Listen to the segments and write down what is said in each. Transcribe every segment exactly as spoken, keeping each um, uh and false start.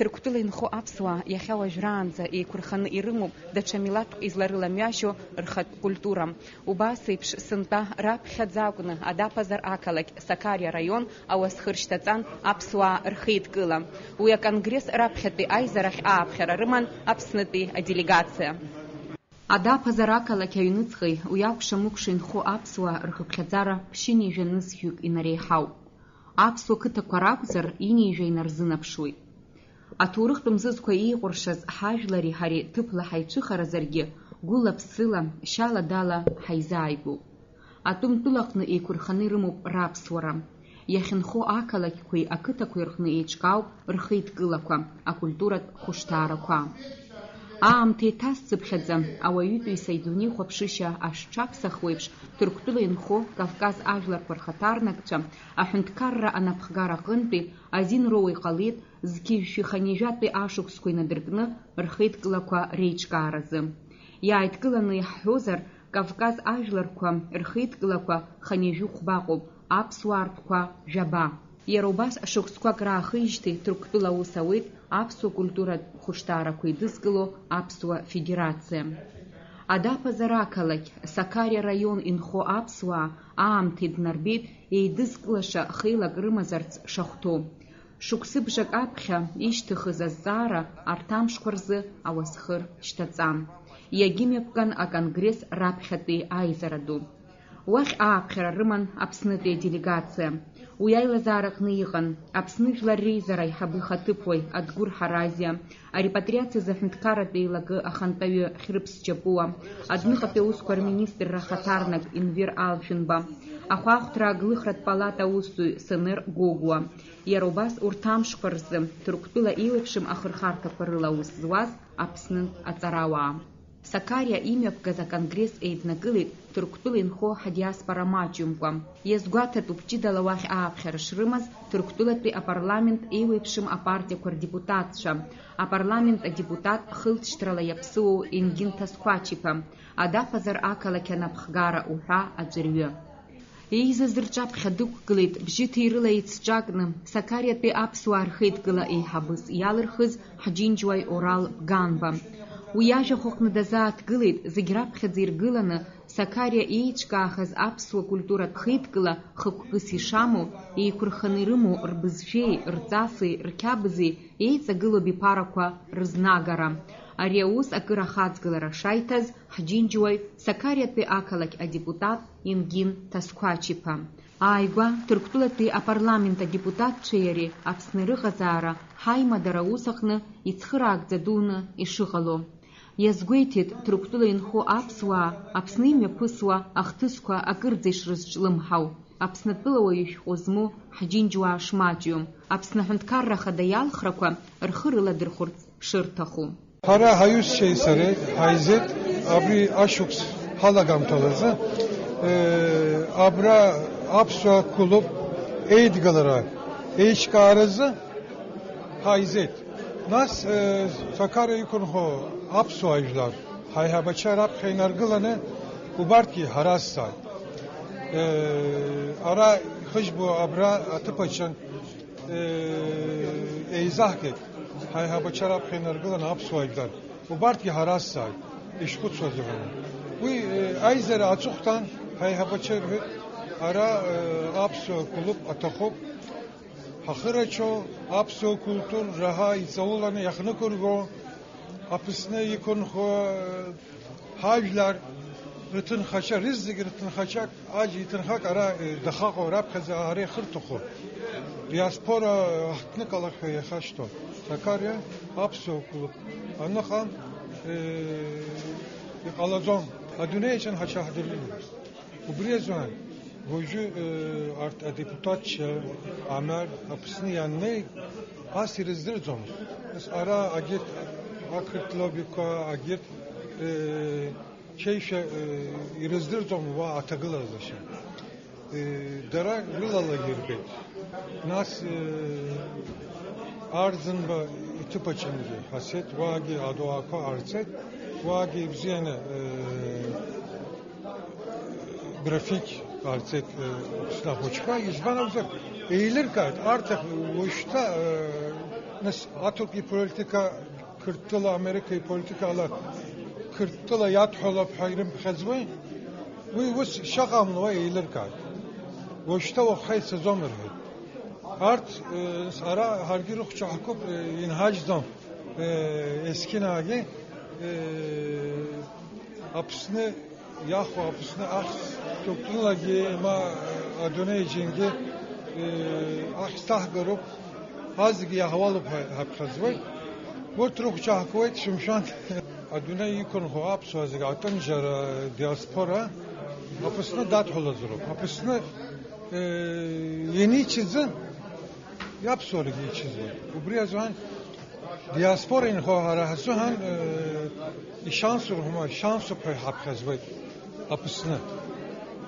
Ҭырқәтәыла инхо аԥсуаа иахьа уажәраанӡа еиқәырханы ирымоуп даҽа милаҭк изларыламҩашьо рхатә культура. Убас еиԥш сынтәа раԥхьаӡа акәны Адаԥазар ақалақь Сакариа раион ауасхыр шьҭаҵан аԥсуаа рхеидкыла. Уи аконгресс раԥхьатәи аизарахь ааԥхьара рыман Аԥснытәи аделегациа. Адаԥазар ақалақь аҩныҵҟеи уи акәша-мыкәша инхо аԥсуаа рхыԥхьаӡара ԥшьынҩажәа нызқьҩык инареиҳауп. Аԥсуа қыҭақәа ракәзар, ҩынҩажәа инарзынаԥшуеит. Аҭоурыхтә мзызқәа еиҟәыршаз ҳажәлари ҳареи ҭыԥла ҳаицәыхаразаргьы, гәыла-ԥсыла, шьала-дала ҳаизааигәоуп. Атәым тәылаҟны еиқәырханы ирымоуп раԥсуара. Иахьынхо ақалақьқәеи ақыҭақәеи рҟны еиҿкаауп рхеидкылақәа, акультуратә хәышҭаарақәа. Аамҭа еиҭасцыԥхьаӡа, ауаҩытәыҩса идунеихәаԥшышьа ашҽаԥсахуеиԥш, Ҭырқәтәыла инхо Кавказ ажәларқәа рхаҭарнакцәа аҳәынҭқарра анапхгара аҟынтәи азин роуа иҟалеит, зқьи жәшәи хынҩажәатәи ашықәсқәа инадыркны рхеидкылақәа реиҿкааразы. Иааидкыланы иаҳҳәозар, Кавказ ажәларқәа рхеидкылақәа хынҩажәи хәбаҟоуп, аԥсуаа ртәқәа жәаба. Иара убас шықәсқәак раахижьҭеи Ҭырқәтәыла аус ауеит аԥсуа культуратә хәышҭаарақәа еидызкыло аԥсуа федерациа. Адаԥазар ақалақь Сакариа раион инхо аԥсуаа аамҭа иднарбеит еидызкылаша хеилак рымазарц шахәҭоу. Шықәсыбжак аԥхьа ишьҭыхыз азҵаара арҭ амшқәа рзы ауасхыр шьҭаҵан. Иагьымҩаԥган аконгресс раԥхьатәи аизара ду. Уахь ааԥхьара рыман Аԥснытәи аделегациа. Уи аилазаараҟны иҟан Аԥсны Жәлар Реизара аиҳабы ихаҭыԥуаҩ Адгәыр Ҳаразиа, арепатриациазы аҳәынҭқарратә еилакы ахантәаҩы Хьрыԥс Џьапуа, адәныҟатәи аусқәа рминистрра ахаҭарнак Енвер Алшәынба, ахәаахәҭра аглыхратә палата аусзуҩ Сонер Гогәуа. Иара убас урҭ амшқәа рзы Ҭырқәтәыла еиуеиԥшым ахырхарҭақәа рыла аус зуаз Аԥснынтә аҵарауаа. Сакариа имҩаԥгаз аконгресс еиднакылеит Ҭырқәтәыла инхо ҳадиаспора маҷымкәа. Иазгәаҭатәуп ҷыдала уахь ааԥхьара шрымаз Ҭырқәтәылатәи апарламент еиуеиԥшым апартиақәа рдепутатцәа, апарламент адепутат хылҵшьҭрала иаԥсыуоу Енгин Ҭасқәачиԥа, Адаԥазар ақалақь анапхгара уҳәа аӡәырҩы. Еизаз рҿаԥхьа дықәгылеит, бжьы ҭирыла еицҿакны, Сакариатәи аԥсуаа рхеидкыла еиҳабыс иалырхыз ҳџьынџьуаҩ Орал Бганба. Уи иажәахә аҟны дазааҭгылеит, зегь раԥхьаӡа иргыланы, Сакариа еиҿкаахаз аԥсуа культуратә хеидкыла хықәкыс ишамоу, еиқәырханы ирымоу рбызшәеи, рҵаси, рқьабзи еиҵагылоу абиԥарақәа рызнагара. Ари аус акыр ахаҵгылара шаиҭаз ҳџьынџьуаҩ, Сакариатәи ақалақь адепутат Енгин Ҭасқәачиԥа. Ааигәа Ҭырқәтәылатәи апарламент адепутатцәеи иареи Аԥсны рыҟазаара ҳаимадара аус аҟны ицхыраагӡа дуны ишыҟало. Иазгәеиҭеит, Ҭырқәтәыла инхо аԥсуаа Аԥсны имҩаԥысуа ахҭысқәа акырӡа ишрызҿлымҳау, Аԥснытәыла уаҩы шәҟәы змоу ҳџьынџьуаа шмаҷҩу, Аԥсны Аҳәынҭқарра Ахада иалхрақәа рхы рыладырхәырц шырҭаху. Ҳара ҳаиҩызцәеи сареи ҳаизеит абри ашықәс ҳалагамҭалазы, э, абра аԥсуа клуб еидгылара еиҿкааразы ҳаизеит. Нас, э, Сакариа иқәынхо аԥсуа жәлар ҳаиҳабацәа раԥхьа инаргыланы убарҭгьы ҳаразҵааит. Э, ара ихыжьбо абра аҭыԥ аҿы, э, еизаҳгеит, ҳаиҳабацәа раԥхьа инаргыланы аԥсуа жәлар. Убарҭгьы ҳаразҵааит, ишхәыцуаз иҟаны. Уи, э, аизара аҵыхәтәан ҳаиҳабацәа ирҳәеит, ара, э, аԥсуа клуб аҭахуп, ҳахырачо аԥсуа культура раҳа иҵауланы иахнықәырго, Аԥсны иқәынхо, э, ҳажәлар рыҭынхацәа, рызегь рыҭынхацәак, аџь иҭынхак ара, э, дахаҟоу раԥхьаӡа ара ихырҭахо, диаспора, э, ҳҭныкалахьа иахашьҭоу. Сакариа аԥсуа клуб аныҟам, э, иҟалаӡом. Адунеи аҿы ҳаҽаҳдырҩуеит. Убри азыҳәан, уажәы, э, арҭ адепутатцәа, амер, Аԥсны ианнеи, ас ирыздырӡомызт. Нас ара агьырҭ ақырҭ лобиқәа, агьырҭ, э, чеишәа, э, ирыздырӡом уа аҭагылазашьа. Э, дара рылала ирбеит. Нас, э, Арӡынба иҭыԥ аҿынгьы ҳацеит, уаагьы адоуақәа аарцеит, уаагьы ибзианы, э, график ҟарҵеит, э, Аԥсны ахәыҷқәа, избан акәзар, еилыркааит, арҭ ахь уажәшьҭа, э, Нас аҭырқәа иполитика, Қырҭтәыла Америка иполитика ала Қырҭтәыла иадҳәалап ҳәа ирымԥхьаӡои? Уи ус шыҟамло еилыркааит. Уажәшьҭа уахха ицаӡом рҳәеит. Арҭ, э, ара ҳаргьы рыхәча ҳкуп, э, инҳажьӡом, э, есқьынаагьы, э, Аԥсны иахәо, Аԥсны ахьӡ Ҭырқәтәылагьы, ма, э, адунеи џьынгьы, э, ахьӡ ҭаҳгароуп, ҳазегьы иаҳуалуп ҳәа ҳаԥхьаӡоит. Урҭ рыхәча ҳкуеит, шәымшәан. Адунеи иқәынхо аԥсуаа зегьы аҟынџьара диаспора Аԥсны дадҳәалазароуп. Аԥсны, э, ианичыӡы, иаԥсуарагьы ичыӡуеит. Убри азыҳәан диаспора инхо ҳара ҳзыҳәан, э, ишансуп, ма, шансуп ҳәа иҳаԥхьаӡоит Аԥсны.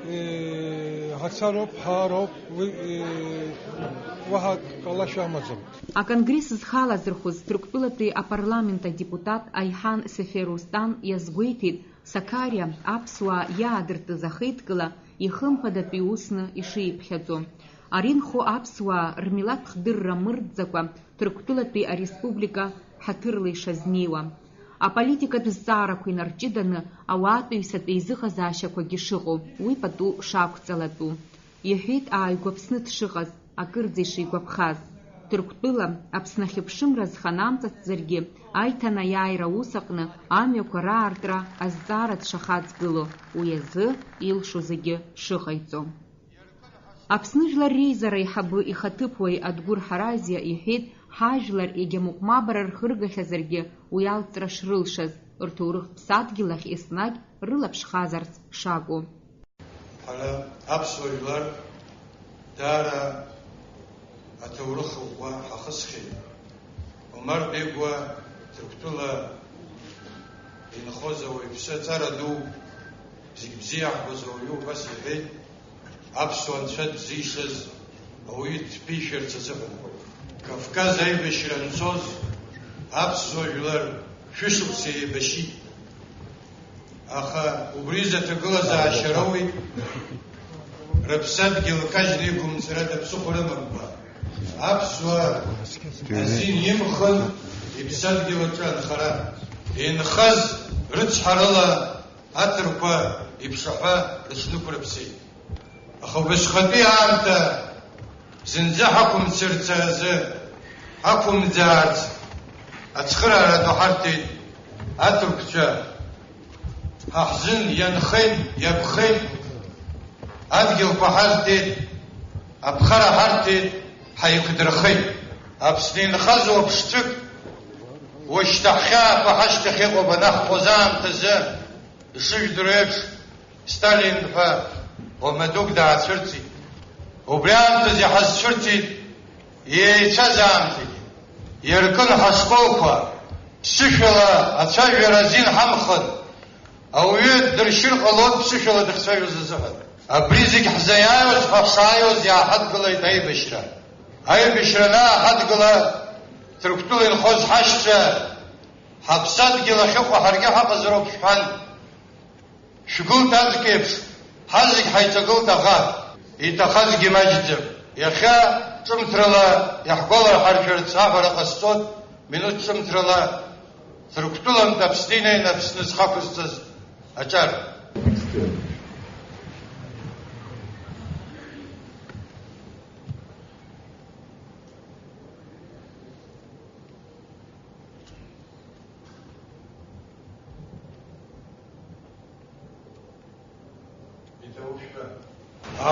Э, ҳацароуп, ҳаароуп, уи, э, уаҳа ҟалашьа амаӡам. Аконгресс зхы алазырхәыз Ҭырқәтәылатәи апарламент адепутат Аиҳан Сеферустан иазгәеиҭеит, Сақариа аԥсуаа иаадыртыз ахеидкыла ихымԥадатәи усны ишиԥхьаӡо. Ари нхо аԥсуаа рмилаҭ хдырра мырӡакәа Ҭырқәтәылатәи ареспублика ҳаҭырла ишазнеиуа. Аполитикатә зҵаарақәа инарҷыданы ауаатәыҩсатә еизыҟазаашьақәагьы шыҟоу, уи пату шақәҵалатәу. Иҳәеит ааигәа Аԥсны дшыҟаз, акырӡа ишигәаԥхаз. Ҭырқәтәыла Аԥсны ахьыԥшымра азханамҵацзаргьы, аиҭанаиааира аус аҟны амҩақәа раартра азҵаара дшахаҵгыло, уи азы илшо зегьы шыҟаиҵо. Аԥсны Жәлар Реизара аиҳабы ихаҭыԥуаҩ Адгәыр Ҳаразиа иҳәеит, ҳажәлар егьа мыҟәмабара рхыргахьазаргьы уи алҵра шрылшаз, рҭоурыхтә ԥсадгьыл ахь еснагь рылаԥш хазарц шакәу. Ҳара аԥсуа жәлар даара аҭоурых ӷәӷәа ҳахысхьеит. Омар Беигәа Ҭырқәтәыла инхоз ауаҩԥсы, аҵара ду, зегь бзиа иаҳбоз ауаҩы убас иҳәеит, аԥсуа анцәа дзишаз ауаҩы дԥишәарц азыҳәан. Кавказ аибашьра анцоз аԥсуа жәлар шәышықәса еибашьит. Аха убри изы аҭагылазаашьа роуеит, рыԥсадгьыл кажьны иқәымҵара даԥсыхәа рымамкәа. Аԥсуаа азин имхын иԥсадгьыл аҿы анхара. Инхаз рыцҳарала аҭырқәа иԥшаҳәа рыҽнықәрыԥсеит. Аха убасҟатәи аамҭа зынӡа ҳақәымцарц азы, ҳақәымӡаарц ацхыраара ду ҳарҭеит аҭырқәцәа. Ҳа ҳзын ианхеит, иаԥхеит, адгьылқәа ҳарҭеит, аԥхара ҳарҭеит, ҳаиқәдырхеит. Аԥсны инхаз уаԥшцәык, уашьҭа ҳхьаақәа ҳашьҭахь иҟоуп анаҳхәоз аамҭазы, ишыжәдыруа еиԥш, Сталин ҳәа уамадук даацәырҵит. Убри аамҭазы иҳазцәырҵит, еицәаз аамҭагьы. Иаркын ҳашколқәа, ԥсышәала ацәажәара азин ҳамхын. Ауаҩы дыршьыр ҟалон ԥсышәала дыхцәажәоз азыҳәан. Абри зегь ҳзаиааиуаз ҳәа ҳшааиуаз иааҳадгылеит аибашьра. Аибашьра анааҳадгыла, Ҭырқәтәыла инхоз ҳашьцәа, ҳаԥсадгьыл ахьыҟоу ҳаргьы ҳаҟазароуп шәҳәан. Шәгылт аӡәк еиԥш, ҳазегь ҳаиҿагылт аӷа, иҭахазгьы маҷӡам. Иахьа ҿымҭрала иаҳгәаларҳаршәарц аҳәара ҟасҵоит, минуҭ ҿымҭрала Ҭырқәтәылантә Аԥсны инеины Аԥсны зхақәызҵаз аҿар.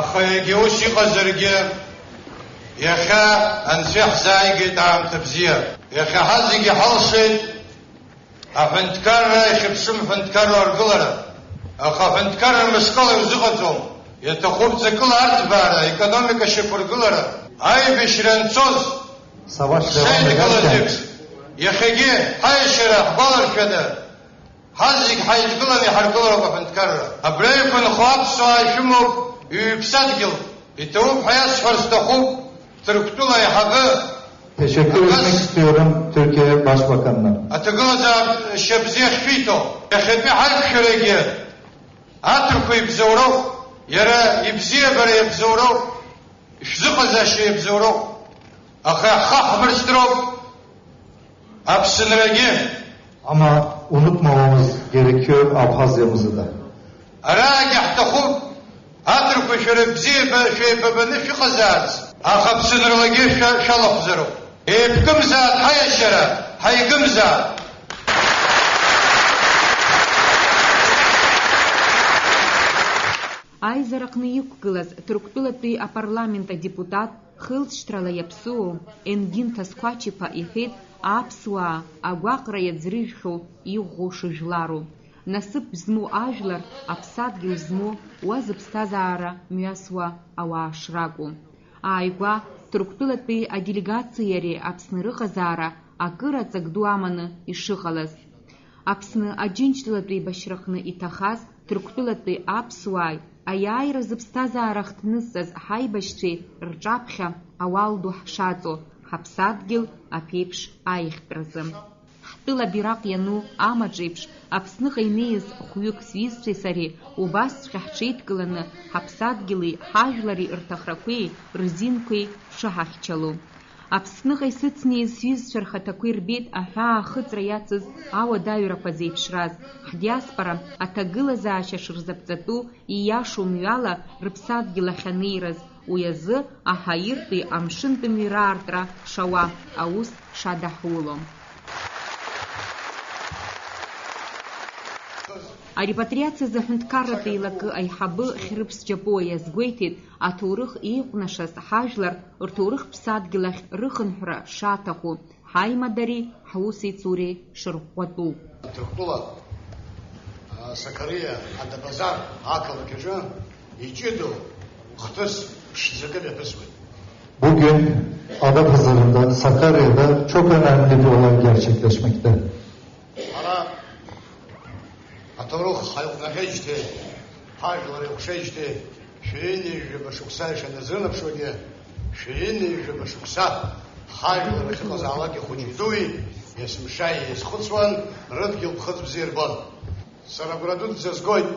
Аха егьа ус иҟазаргьы, иахьа Анцәа иаҳзааигеит аамҭа бзиа. Иахьа ҳазегьы ҳалшеит аҳәынҭқарра иахьыԥшым ҳәынҭқарра аргылара. Аха аҳәынҭқарра мышкала иузыҟаҵом. Иаҭахуп ҵакыла арҭбаара, аекономика шьақәыргылара. Аибашьра анцоз, Саваш шеидгылаз еиԥш, иахьагьы ҳаиашьара ҳгәаларшәада, ҳазегь ҳаидгыланы иҳаргылароуп аҳәынҭқарра. Абра иқәынхо аԥсуаа шәымоуп ҩ-ԥсадгьыл. Иҭабуп ҳәа иасҳәар сҭахуп, Ҭырқәтәыла аиҳабы. Teşekkür etmek istiyorum Türkiye Başbakanına. Аҭагылазаашьа бзиа ахьшәиҭо, иахьатәи ҳаиқәшәарагьы аҭырқәа ибзоуроуп, иара ибзиабара иабзоуроуп, ишәзыҟазаашьа иабзоуроуп. Аха ҳхы ҳмыршьҭроуп. Аԥсынрагьы. Ama unutmamamız gerekiyor Abhazya'mızı da. Араагьы ҳҭахуп, аҭырқәа шәара бзиа ба-, шәеибабаны шәыҟазаарц, аха Аԥсынралагьы шәа-, шәалахәзароуп. Еибгымзааит ҳаиашьара, ҳаигымзааит! Аизараҟны иқәгылаз Ҭырқәтәылатәи апарламент адепутат, хылҵшьҭрала иаԥсуоу Енгин Ҭасқәачиԥа иҳәеит аԥсуаа агәаҟра иаӡрыжәхьоу иӷәӷәоу шыжәлару, насыԥ змоу ажәлар, аԥсадгьыл змоу уа зыԥсҭазаара мҩасуа ауаа шракәу. Ааигәа Ҭырқәтәылатәи аделегациеи иареи Аԥсны рыҟазаара акыр аҵак ду аманы ишыҟалаз. Аԥсны Аџьынџьтәылатә еибашьраҟны иҭахаз Ҭырқәтәылатәи аԥсуааи аиааира зыԥсҭазаара ахҭнызҵаз ҳаибашьцәеи рҿаԥхьа ауал ду ҳшаҵоу, ҳаԥсадгьыл аԥеиԥш аиӷьтәразы. Ҳтәыла абираҟ иану амаҿ еиԥш, Аԥсныҟа инеиз хәҩык сҩызцәеи сареи убасҵәҟьа ҳҽеидкыланы ҳаԥсадгьыли ҳажәлари рҭахрақәеи рзинқәеи шыҳахьчалоу. Аԥсныҟа исыцнеиз сҩызцәа рхаҭақәа ирбеит аҳәаа ахыҵра иацыз ауадаҩрақәа зеиԥшраз, ҳдиаспора аҭагылазаашьа шырзаԥҵатәу, ииашоу мҩала рыԥсадгьыл ахь анеираз, уи азы аҳаиртәи амшынтәымҩа раартра шауа аус шадаҳуло. Арепатриациазы аҳәынҭқарратә еилакы аиҳабы Хьрыԥс Џьапуа иазгәеиҭеит, аҭоурых еиҟәнашаз ҳажәлар рҭоурых ԥсадгьыл ахь рыхынҳәра шаҭаху, ҳаимадареи ҳусеицуреи шырӷәӷәатәу. Ҭырқәтәыла, а, Сакариа, Адабазар ақалақь аҿы иҷыдоу хҭыс ԥшӡакы мҩаԥысуеит. Bugün Adapazarı'nda, Sakarya'da çok önemli bir olay gerçekleşmekte. Ҳара аҭоурых ҳаиҟәнаҟьеижьҭеи, ҳажәлар еиҟәшеижьҭеи, шәи ҩынҩажәаба шықәса ишаназырнаԥшуагьы, шәи ҩынҩажәаба шықәса ҳажәлар ахьыҟазаалак ихәыҷи-дуи есымша еизхәыцуан, рыдгьыл ԥхыӡ бзиа ирбон. Сара агәра дуӡӡа згоит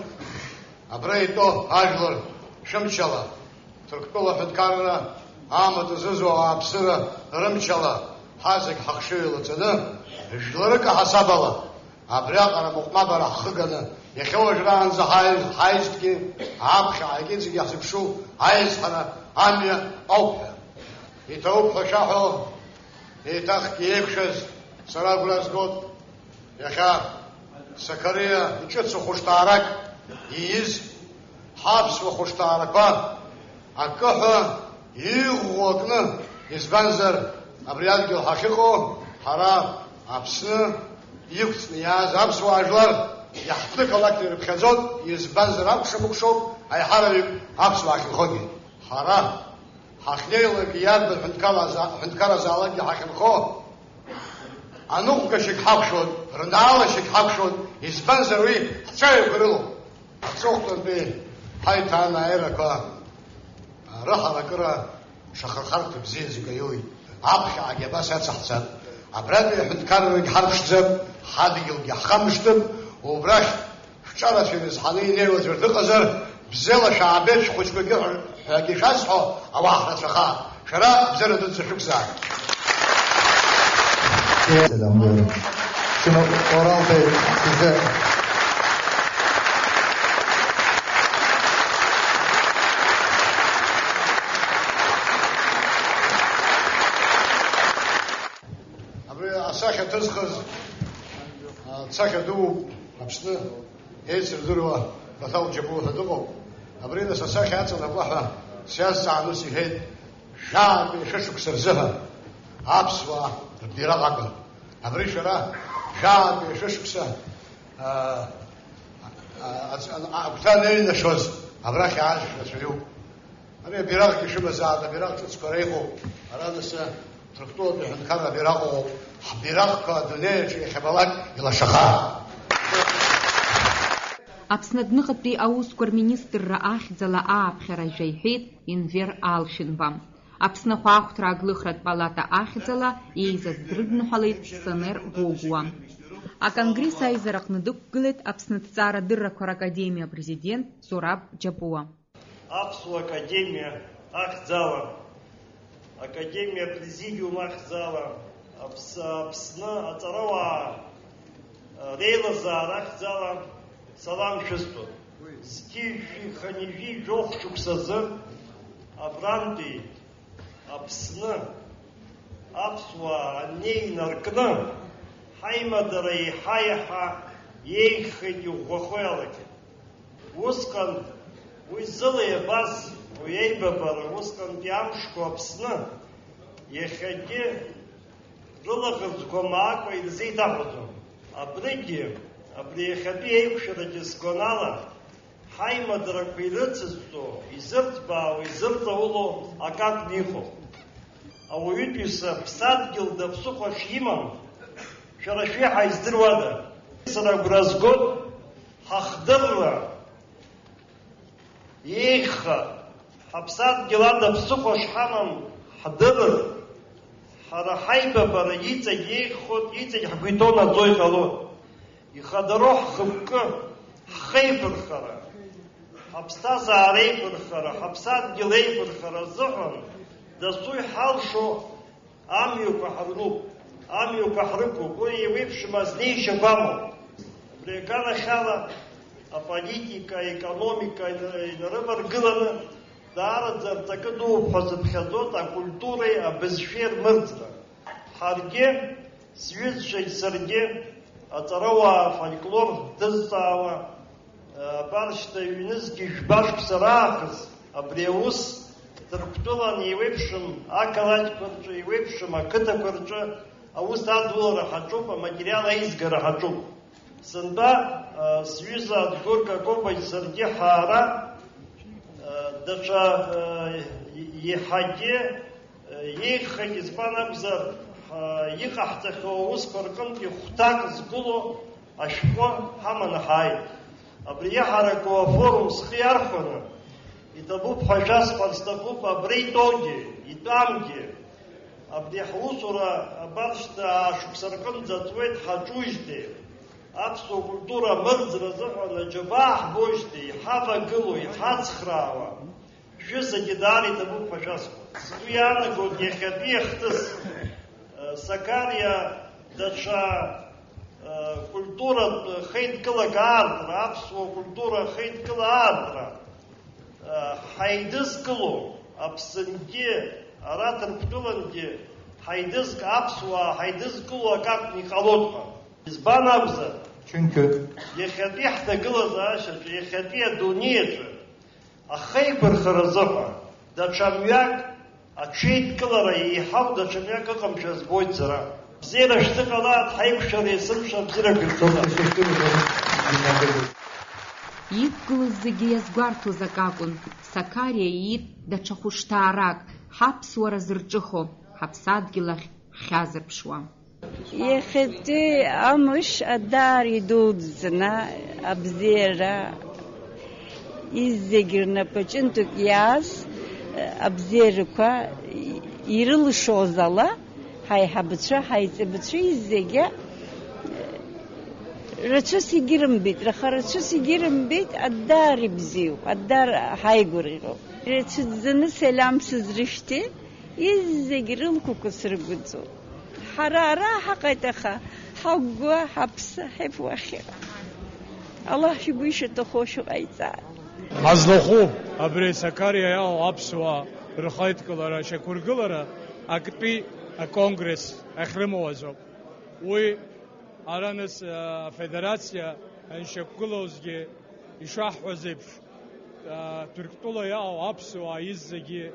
абра итәоу ажәлар шәымчала, Ҭырқәтәыла аҳәынҭқарра амаҵ азызуа ауааԥсыра рымчала, ҳазегь ҳахшыҩ еилаҵаны, жәларык аҳасабала, абриаҟара мыҟәмабара ҳхы ганы, иахьа уажәраанӡа ҳааи-, ҳааизҭгьы, аԥхьаҟагьы зегьы иаҳзыԥшу аизҳара амҩа ауп ҳәа. Иҭабуп ҳәа шәаҳәо, еиҭахгьы еиқәшәаз сара агәра згоит. Иахьа Сакариа иҿыцу хәышҭаарак ииз, ҳаԥсуа хәышҭаарақәа акы ҳәа иӷәӷәоу акны, избанзар, абри адгьыл ҳахьыҟоу, ҳара Аԥсны иқәҵны иааз аԥсуаа жәлар иаҳҭнықалақь ирыԥхьаӡоит, избанзар, акәша-мыкәшоуп аиҳараҩык аԥсуаа ахьынхогьы. Ҳара ҳахьнеилак иарбан ҳәынҭқарраза-, ҳәынҭқарразаалакгьы ҳахьынхо, аныҟәгашьагь ҳақәшәоит, рнаалашьагь ҳақәшәоит, избанзар, уи ҳҵәаҩақәа рылоуп. Аҵыхәтәантәи ҳаиҭанааирақәа рыҳаракыра шахырхарҭа бзиаӡак аиуит. Аԥхьаҟагьы абас иацаҳҵап. Абратәи аҳәынҭқаррагь ҳарԥшӡап, ҳадгьылгьы ҳхамышҭып, убрахь шәҿарацәа ирызҳаны инеиуа аӡәыр дыҟазар, бзиала шәаабеит шәхәыҷқәагьы ҳәа-, ҳәагьы шәазҳәо ауаа ҳрацәахааит. Шәара бзиара дуӡӡа шәықәзааит. Selamlıyorum. Şimdi Oral Bey size Абри асахьа ҭызхыз, а, цахьа дууп Аԥсны. Еицырдыруа Баҭал Џьапуа ҳәа дыҟоуп. Абри нас асахьа аҵанакуа ҳәа сиазҵаан, ус иҳәеит, жәаатәи шәышықәса рзыҳәа аԥсуаа рбираҟ акәын. Абри шәара жәаатәи шәышықәса, а, а, а, агәҭа аныҩнашоз абрахь ааз шәрацәаҩуп. Ари абираҟгьы шәымазаап, абираҟ ҿыцқәа реиӷьуп. Ара нас Ҭырқәтәылатәи аҳәынҭқарра абираҟ ыҟоуп. Ҳбираҟқәа адунеи аҿы иахьабалак илашахааит. Аԥсны адәныҟатәи аусқәа рминистрра ахьӡала ааԥхьара ажәа иҳәеит Енвер Алшәынба. Аԥсны ахәаахәҭра аглыхратә палата ахьӡала еизаз дрыдныҳәалеит Сонер Гогәуа. Аконгресс аизараҟны дықәгылеит Аԥсны аҭҵаарадыррақәа ракадемиа апрезидент Зураб Џьапуа. Аԥсуа академиа ахьӡала, академиа апрезидиум ахьӡала, Аԥс-, Аԥсны аҵарауаа реилазаара ахьӡала салам шәысҭоит. Зқьи жәшәи хынҩажәи жәохә шықәсазы абрантәи Аԥсны аԥсуаа анеинаркны, ҳаимадара еиҳа-еиҳа иеиӷьхеит, иӷәӷәахо иалагеит. Усҟан уи зыла иабаз, уи аибабара, усҟантәи амшқәа Аԥсны иахьагьы рылаӷырӡқәа маакәа ирзеиҭаҳәаӡом. Абригьы, абри иахьатәи еиқәшәарагьы сгәанала, ҳаимадарақәа ирыцызҵо, изырҭбаау, изырҵауло акы акәны иҟоуп. Ауаҩытәыҩса ԥсадгьыл даԥсыхәа шимам, шәара шәеиҳа издыруада? Сара агәра згоит, ҳахдырра еиӷьха, ҳаԥсадгьыл ада ԥсыхәа шҳамам ҳдырыр, ҳара ҳаибабара иҵегь еиӷьхоит, иҵегь ҳгәы иҭоу наӡо иҟалоит. Ихадароу ҳхықәкы, ҳхеиқәырхара, ҳаԥсҭазаара еиқәырхара, ҳаԥсадгьыл еиқәырхара азыҳәан дасу иҳалшо амҩақәа ҳарнуп, амҩақәа ҳрықәуп, уи еиуеиԥшым азнеишьақәа амоуп. Убри аганахьала аполитика, аекономика ина-, инарываргыланы даараӡа рҵакы дууп ҳәа сыԥхьаӡоит акультуреи абызшәеи рмырӡра. Ҳаргьы, сҩызцәагь саргьы, аҵарауаа фольклор ҳдызҵаауа, абар шьҭа ҩнызқь жәба шықәса раахыс абри аус Ҭырқәтәылан еиуеиԥшым ақалақьқәа рҿы, еиуеиԥшым ақыҭақәа рҿы аус адулара ҳаҿуп, аматериал аизгара ҳаҿуп. Сынтәа, а, сҩыза Адгәыр Какобаџь саргьы ҳаара, а, даҽа, а, и-, еиҳагьы, а, еиӷьхеит, избан акәзар, ҳа, иҟаҳҵахьоу аусқәа рҟынтә ихәҭак згылоу ашәҟәы ҳаманы ҳааит. Абри иаҳараку афорум схы иархәаны, иҭабуп ҳәа шәасҳәар сҭахуп, абра итәоугьы, итәамгьы, абри ҳусура абар шьҭа аа шықәса рҟынӡа ҵуеит ҳаҿужьҭеи, аԥсуа культура амырӡра азыҳәан аџьабаа ҳбоижьҭеи, иҳавагылоу, иҳацхраауа, шәызегьы даара иҭабуп ҳәа шәасҳәоит. Сгәы иаанагоит иахьатәи ахҭыс, э, Сакариа даҽа, э, культуратә хеидкылак аартра, аԥсуа культура хеидкыла аартра, э, ҳаидызкыло, Аԥсынгьы, ара Ҭырқәтәылангьы ҳаидызк-, аԥсуаа ҳаидызкыло акы акәны иҟалоит ҳәа. Избан акәзар? Чынқьы. Иахьатәи ҳҭагылазаашьаҿы, иахьатәи адунеи аҿы ахеиқәырхара азыҳәан даҽа мҩак, аҽеидкылара еиҳау даҽа мҩак ыҟамшәа збоит сара. Бзиара шәзыҟалааит, ҳаиқәшәара есымша абзиарақәа ирҭоит. Иқәгылоз зегьы иазгәарҭоз акакәын, Сакариа иит даҽа хәышҭаарак, ҳаԥсуара зырҿыхо, ҳаԥсадгьыл ахь ҳхьазырԥшуа. Иахьатәи амш адаара идуӡӡаны абзиара изегь рнапаҿынтәык иааз абзиарақәа ирылшоз ала, ҳаиҳабацәа, ҳаиҵбацәа изегьы рацәас егьырымбеит, раха рацәас егьырымбеит, адаара ибзиоуп, адаара ҳаигәырӷьоуп. Ирацәаӡаны салам сызрышәҭи, изегь рылқәақәа сыргәыӡоуп. Ҳара ара ҳаҟеит, аха ҳагәгәа, ҳаԥсы, ҳаип уахь. Аллаҳ шәгәы ишаҭаху шәҟаиҵааит. Ҳазлахәу абри Сакариа иаау аԥсуаа рхеидкылара ашьақәыргылара актәи аконгресс ахьрымоу азоуп. Уи араныс, а, афедерациа аншьақәгылоузгьы ишаҳҳәаз еиԥш, а, Ҭырқәтәыла иаау аԥсуаа изегьы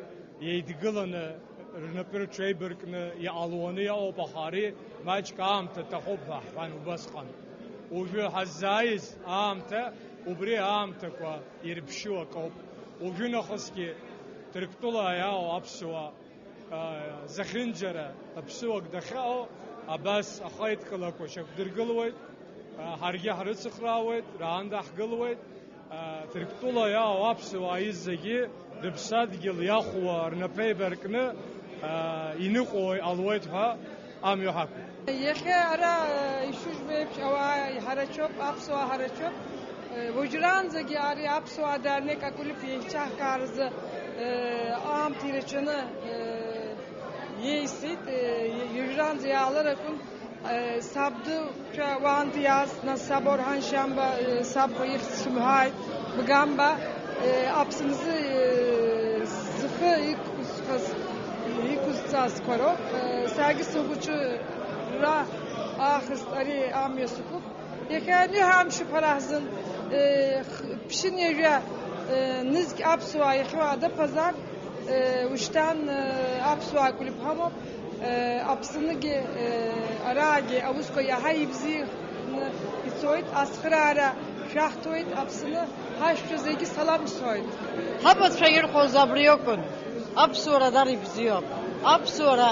еидгыланы, рнапы рҽеибаркны иҟалуаны иҟоуп, аха ари маҷк аамҭа аҭахуп ҳәа ҳҳәан убасҟан. Уажәы ҳаззааиз аамҭа, убри аамҭақәа ирԥшьоу акоуп. Уажәы нахысгьы Ҭырқәтәыла иаау аԥсуаа, а, зехьынџьара аԥсуак дахьаҟоу абас ахеидкылақәа шьақәдыргылуеит, а, ҳаргьы ҳрыцхраауеит, раанда ҳгылуеит. Ҭырқәтәыла иаау аԥсуаа изегьы рыԥсадгьыл иахәо рнапеибаркны, иныҟәо иҟалуеит ҳәа амҩа ҳақәуп. Иахьа ара ишыжәбо еиԥш, ауаа ҳарачоуп, аԥсуаа ҳарачоуп. Уажәраанӡагьы ари аԥсуаа дарнеик акулип еиҿаҳкааразы аамҭа ирацәаны Еисит, э, ҩажәаранӡа иаалар акәын, э, саб дыцәа уаанӡа иааз, нас саб Орҳан Шьамба, э, саб ихьӡ сымҳәааит, Бгамба, э, Аԥсынзы, э, зхы иқәызхыз, иқәызҵазқәа роуп. Э, саргьы сыгәаҿы ра аахыст ари амҩа сықәуп. Иахьа ани ҳамшуп ҳара ҳзын, э, х-, ԥшьынҩажәа, э, нызқь аԥсуаа иахьоу адаԥазар, э, ушьҭан, э, аԥсуаа кәлиԥҳамоуп, э, Аԥсныгьы, э, араагьы аусқәа иаҳа ибзианы ицоит, ацхыраара шәаҳҭоит, Аԥсны ҳашәцәа зегьы салам шәсоит. Ҳабацәа ирҳәоз абри акәын, аԥсуара дара ибзиоуп, аԥсуара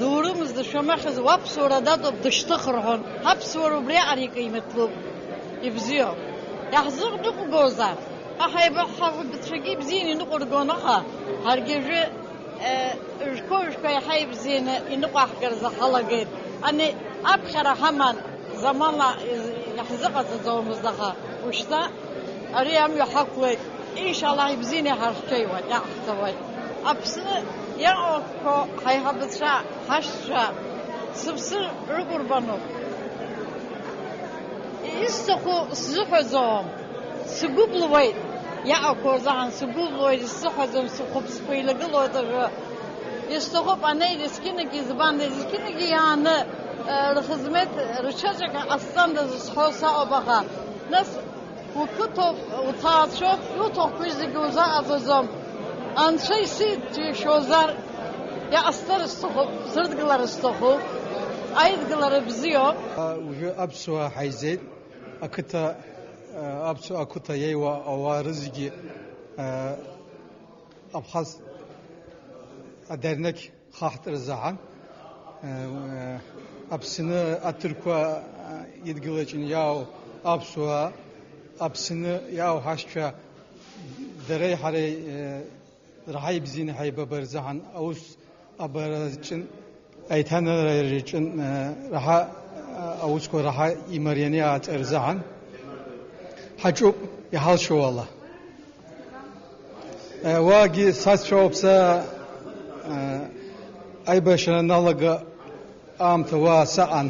Дурымыз дышәамахьыз уаԥсуара датәоуп, дышьҭых рҳәон. Ҳаԥсуара убриаҟара икеимытлуп. Ибзиоуп. Иаҳзыҟныҟәгозар, ҳа ҳаибаҳҳәацәагьы ибзианы иныҟәыргон, аха ҳаргьы жәы, э, жәқәа-жәқәа иаҳа ибзианы иныҟәаҳгарзы ҳалагеит. Ани аԥхьара ҳаман, замана из-, иаҳзыҟаҵаӡомызт, аха ушьҭа Ари амҩа ҳақәлеит, иншаллаҳ, ибзианы иҳархьчеиуеит, иаҳхьӡауеит. Аԥсны иаҟақәоу ҳаиҳабацәа, ҳашьцәа, сыԥсы рықәырбаноуп. Исҭаху сзыҳәаӡом, сгәы блуеит, иаҟақәоу рзыҳәан сгәы блуеит, исзыҳәаӡом, схәыԥсқәа еилагылоит уажәы. Исҭахуп анеи зқьынагьы, избан, зқьынагьы иааны, э, рхызмеҭ рҽаҿак ҟасҵандаз зҳәо саҟоуп, аха нас Уқыҭоуп, уҭаацәоуп, иуҭахқәоу зегьы узаҟаҵаӡом. Анцәа исыҭ џьишьозар, иҟасҵар сҭахуп, срыдгылар сҭахуп. Аидгылара бзиоуп. Уажәы аԥсуаа ҳаизеит, ақыҭа, аԥсуа ақыҭа иеиуа ауаа рызегьы, Абхаз адернеқь хаҳтыр заҳан, э, Аԥсны аҭырқәа, э, идгылаҷын иаау аԥсуаа, Аԥсны иаау ҳашьцәа дареи ҳареи, э, раҳа ибзианы ҳаибабар заҳан аус абара рҿын, аиҭанарра рҿын, э, раҳа, э, аусқәа раҳа имарианы иааҵар заҳан ҳаҿуп иҳалшо ала. Уаагьы сацәоуп са, аибашьра аналага аамҭа уа саҟан,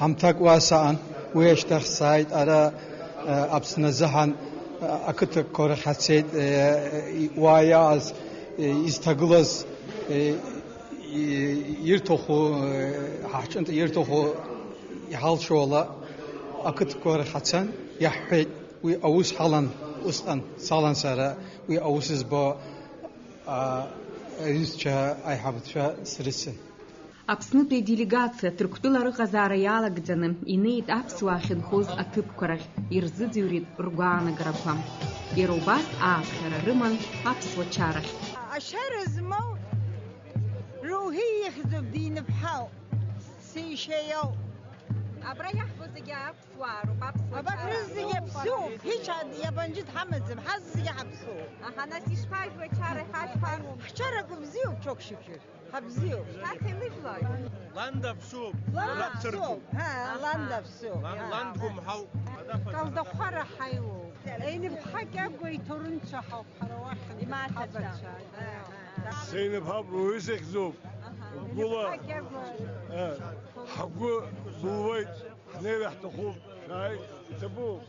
ҳамҭак уа саҟан, уи ашьҭахь сааит ара, Аԥсны азыҳәан, ақыҭақәа рахь ацеит, уа иааз, изҭагылаз, ирҭаху, ҳа ҳҿынтә ирҭаху иҳалшо ала ақыҭқәа рахь ацан, иаҳҳәеит, уи аус ҳалан, усҟан салан сара, уи аус збо, а, аҩызцәа, аиҳабацәа срыцын. Аԥснытәи аделегациа Ҭырқәтәыла рыҟазаара иалагӡаны инеит аԥсуаа ахьынхоз аҭыԥқәа рахь, ирзыӡырҩит ргәаанагарақәа. Иара убас ааԥхьара рыман аԥсуа чарахь. Ашьара змоу Рухи ихьӡуп, диныԥҳау, сишьа иоуп. Абра иаҳбо зегьы аԥсуаа роуп, аԥсуа Абарҭ чара. Зегьы аԥсуоуп, ҳича иабанџьы дҳамаӡам, ҳазегьы ҳаԥсуоуп. Аха нас ишԥажәуа ачара, ишԥажәуа? Ҳчарақәа бзиоуп, чоқшьықәшәа, ҳабзиоуп. Шьҭа ҭеилыжәлоит. Ланда аԥсуоуп, Ланда лаԥсыргоуп. Аԥсуоуп, ҳа, Ланда аԥсуоуп. Лан, ҳа. Лан гәымҳауп. Калдахәара ҳаиуоуп. Еиныԥҳа Кьагәа иҭоурынцәа ҳауп. Ҳара уахь имаҭацәа. Ҳабацәа. Зеинеԥ ҳаб луаҩы сыхьӡуп. Аҳа. Гәыла, Иԥа Кьагәа. Э, ҳгәы былуеит, ҳнеира ҳҭахуп. Шәааи, иҭабуп.